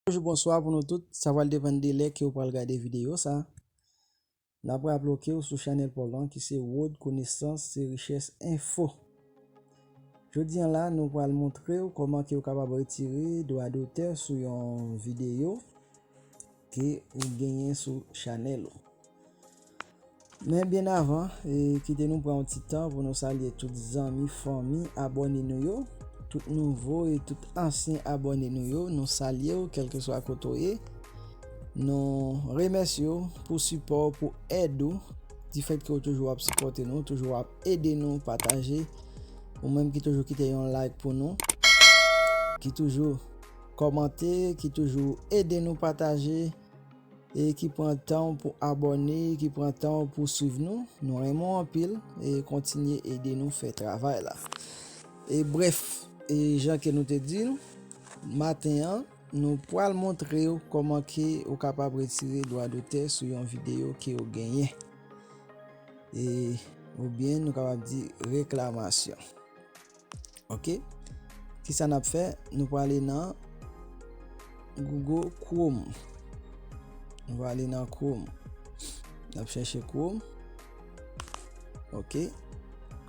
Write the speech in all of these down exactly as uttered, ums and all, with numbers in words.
Bonjou, bonswa pou nou tout. Sa pral depann de lè ke w pral gade videyo sa. N ap raple w ke w sou chanèl pa w lan ki se Wòd Konesans se Richès Enfo. Jodi a la, nou pral montre w kòman ke w kapab retire dwa dotè sou yon videyo ke ou genyen sou chanèl ou. Men byen avan, e, kite nou pran yon ti tan pou nou salye tout zanmi, fanmi, abòne nou yo, tout nouvo e tout ansyen abòne nou yo, nou salye w, kèlkeswa kote w ye. Nou remèsye w pou sipò w, pou èd ou, difèt ke w toujou ap sipòte nou, toujou ap ede nou pataje, ou menm ki toujou kite yon like pou nou, ki toujou kòmante, ki toujou ede nou pataje, e ki pran tan w pou abòne, ki pran tan w pou swiv nou. Nou renmen w anpil, e kontinye ede nou fè travay la. E brèf, e jan ke nou te di l, maten an, nou pral montre w kòman ke ou kapab retire dwa dotè sou yon videyo ke w genyen. E, oubyen nou kapab di reklamasyon. Ok? Kisa n ap fè? Nou prale nan Google Chrome. Nou prale nan Chrome. N ap chèche Chrome. Ok.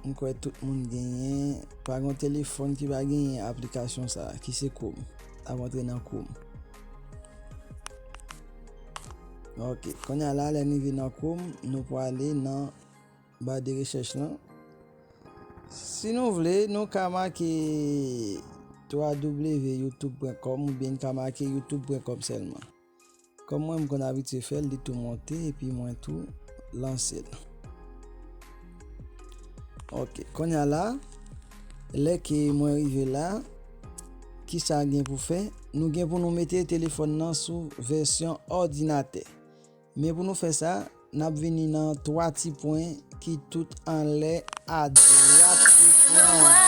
M kwè tout moun genyen, pa gen telefòn ki pa genyen aplikasyon sa a, ki se Chrome. N ap antre nan Chrome. Ok. Kounye a la, lè n rive nan Chrome, nou prale nan ba de rechèch lan. Si nou vle, nou ka make twa w w w youtube pwen kòm oubyen n ka make youtube pwen kòm sèlman. Kòm mwen, m konn abitye fè l, li tou monte epi mwen tou lanse l. Ok, kounye a la, lè ke mwen rive la, kisa gen pou fè? Nou gen pou nou mete telefòn nan sou vèsyon òdinatè. Men pou nou fè sa, n ap vini nan twa ti pwen ki tout anlè adwat ekran an.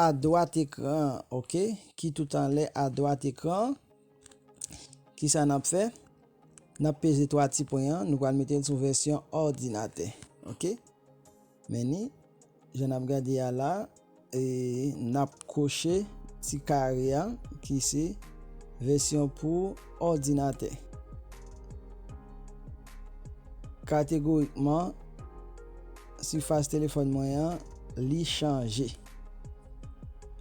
Adwat ekran an, ok? Ki tout anlè adwat ekran an. Kisa n ap fè? N ap peze twa ti pwen an, nou pral mete l sou vèsyon òdinatè, ok? Men ni, jan n ap gade a la, e, n ap koche ti kare a ki se vèsyon pou òdinatè. Kategorikman, sifas telefòn mwen an, li chanje.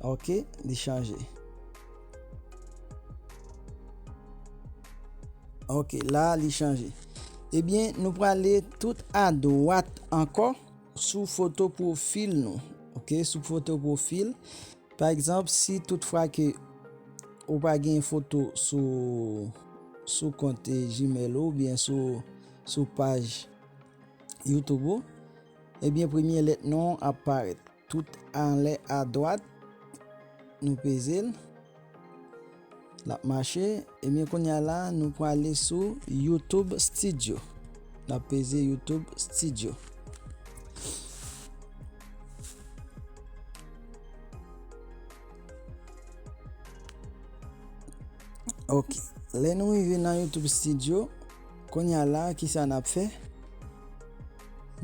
Ok, li chanje. Ok, la li chanje. Ebyen, nou prale tout adwat ankò sou foto pwofil nou. Ok, sou foto pwofil. Pa egzanp, si toutfwa ke ou pa gen foto sou, sou kont, eh, Gmail ou oubyen sou, sou paj YouTube ou, ebyen, premye lèt non ap parèt. Tout anlè adwat, nou peze l. L ap mache. Ebyen, kounye a la, nou prale sou YouTube Studio. N ap peze YouTube Studio. Ok. Lè nou rive nan YouTube Studio, kounye a la, kisa n ap fè?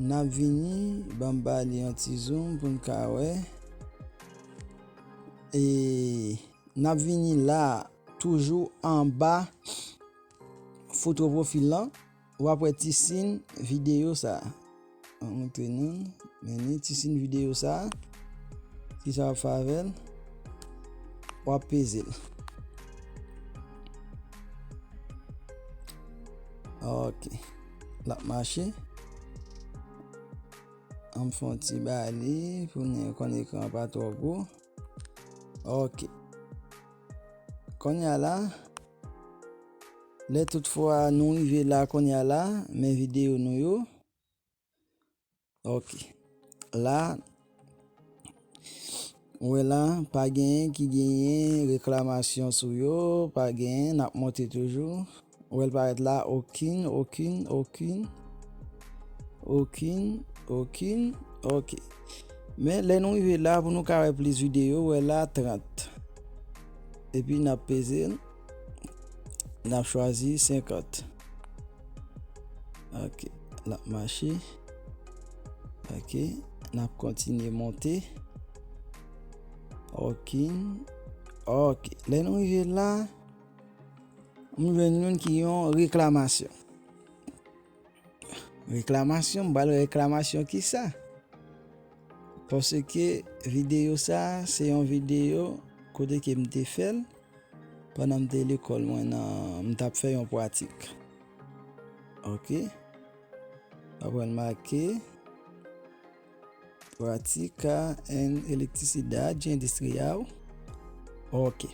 N ap vini, ban m ba li yon ti zoom pou n ka wè. E n ap vini la, toujou anba foto pwofil lan, w ap wè ti siy videyo sa a. An montre nou, men ni ti siy videyo sa a. Kisa w ap fè avè l? W ap peze l. Ok. L ap mache. An m fè yon ti ba li pou nou konn ekran an pa twò gwo. Ok. Kounye a la, lè toutfwa nou rive la kounye a la, men videyo nou yo. Ok. La, ou wè la, pa genyen ki genyen reklamasyon sou yo, pa genyen, n ap monte toujou. Ou wè l parèt la, okenn, okenn, okenn, okenn, okenn, ok. Men lè nou rive la, pou nou ka wè plis videyo, ou wè la, trant. Epi n ap peze l, n ap chwazi senkant. Ok, l ap mache. Ok, n ap kontinye monte. Okenn, Ok, lè nou rive la, m jwenn youn ki yon reklamasyon. Reklamasyon, m pral reklamasyon kisa? Paske videyo sa, se yon videyo kote ke m te fè l pandan m te lekòl mwen nan, m t ap fè yon pratik. Ok. Apre l make pratika en electricidade industrial. Ok.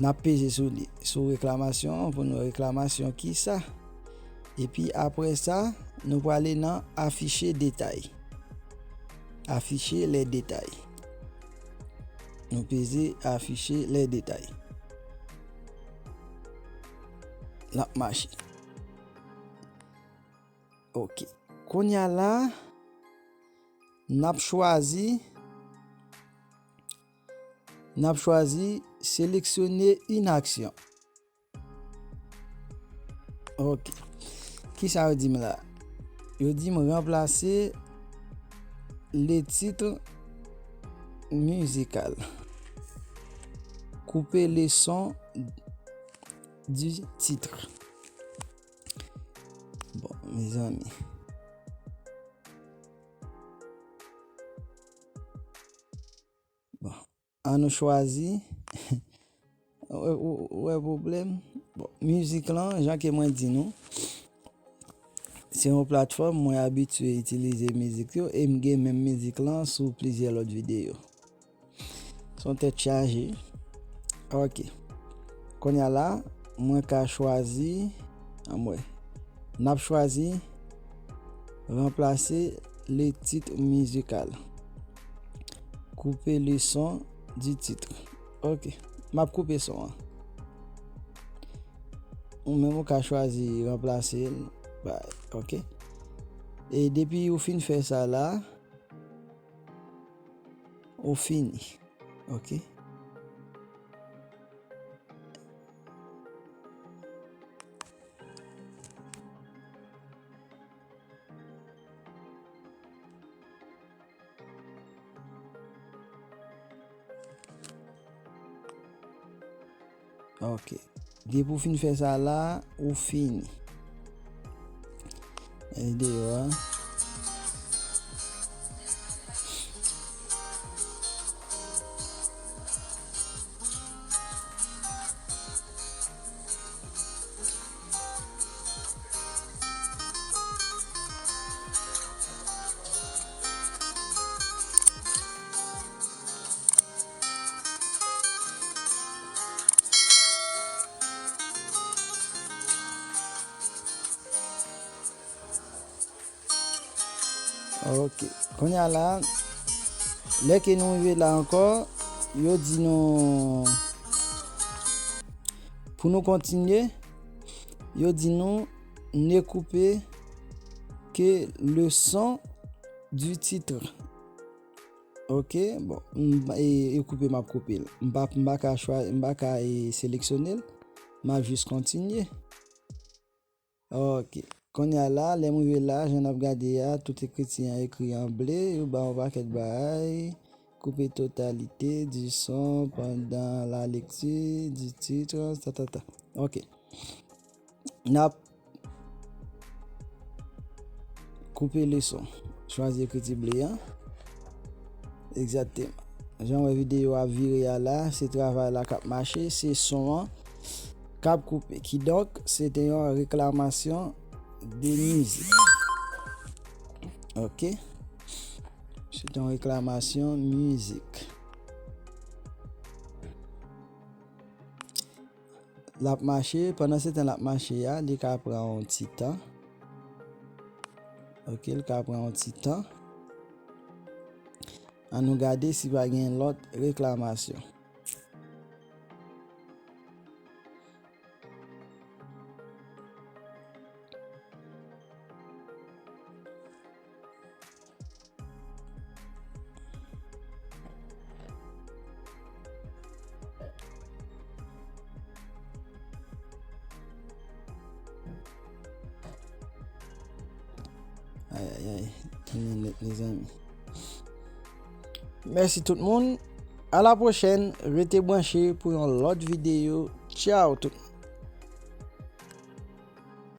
N ap peze sou li, sou reklamasyon an pou nou wè reklamasyon kisa. Epi apre sa, nou prale nan afiche detay. Afiche lè detay. Nou peze afiche lè detay. L ap mache. Ok. Kounye a la, n ap chwazi, n ap chwazi seleksyone une action. Ok. Kisa yo di m la? Yo di m ranplase le titre musical. Couper le son du titre. Bon, mezanmi. Bon, an nou chwazi. Ou, ou, ou wè pwoblèm? Bon, mizik lan, jan ke mwen di nou, se yon platfòm mwen abitye itilize mizik yo e m gen menm mizik lan sou plizyè lòt videyo. Se yon tèt chaje. Ok. Kounye a la, mwen ka chwazi, ann wè. N ap chwazi ranplase le titre musical. Couper le son du titre. Ok. M ap koupe son an. Ou menm ou ka chwazi ranplase l. Ba, ok. E depi ou fin fè sa la, ou fini. Ok. Ok. Depi w fin fè sa la, ou fini. Li deyò a. Ok. Kounye a la, lè ke nou rive la ankò, yo di nou, pou nou kontinye, yo di nou, ne couper que le son du titre. Ok, bon, m, e, e koupe, m ap koupe l. M pa, m pa ka chwa-, m pa ka, e, seleksyone l. M ap jis kontinye. Ok. Kounye a la, lè m rive la, jan n ap gade a, tout ekriti an ekri an ble, yo ba yon pakèt bagay. Couper totalité du son pendant la lecture du titre, ta, ta, ta. Ok. N ap koupe le son. Chwazi ekriti ble an. Egzakteman. Jan w wè videyo a vire a la, se travay la k ap mache, se son an k ap koupe. Kidonk, se te yon reklamasyon de mizik. Ok. Se te yon reklamasyon mizik. L ap mache, pandan se tan l ap mache a, li ka pran yon ti tan. Ok, li ka pran yon ti tan. An nou gade si pa gen lòt reklamasyon. Ay, ay, ay. Tounen nèt, mezanmi. Mèsi tout moun. A la pwochèn, rete branche pou yon lòt videyo. Tchaw tout moun.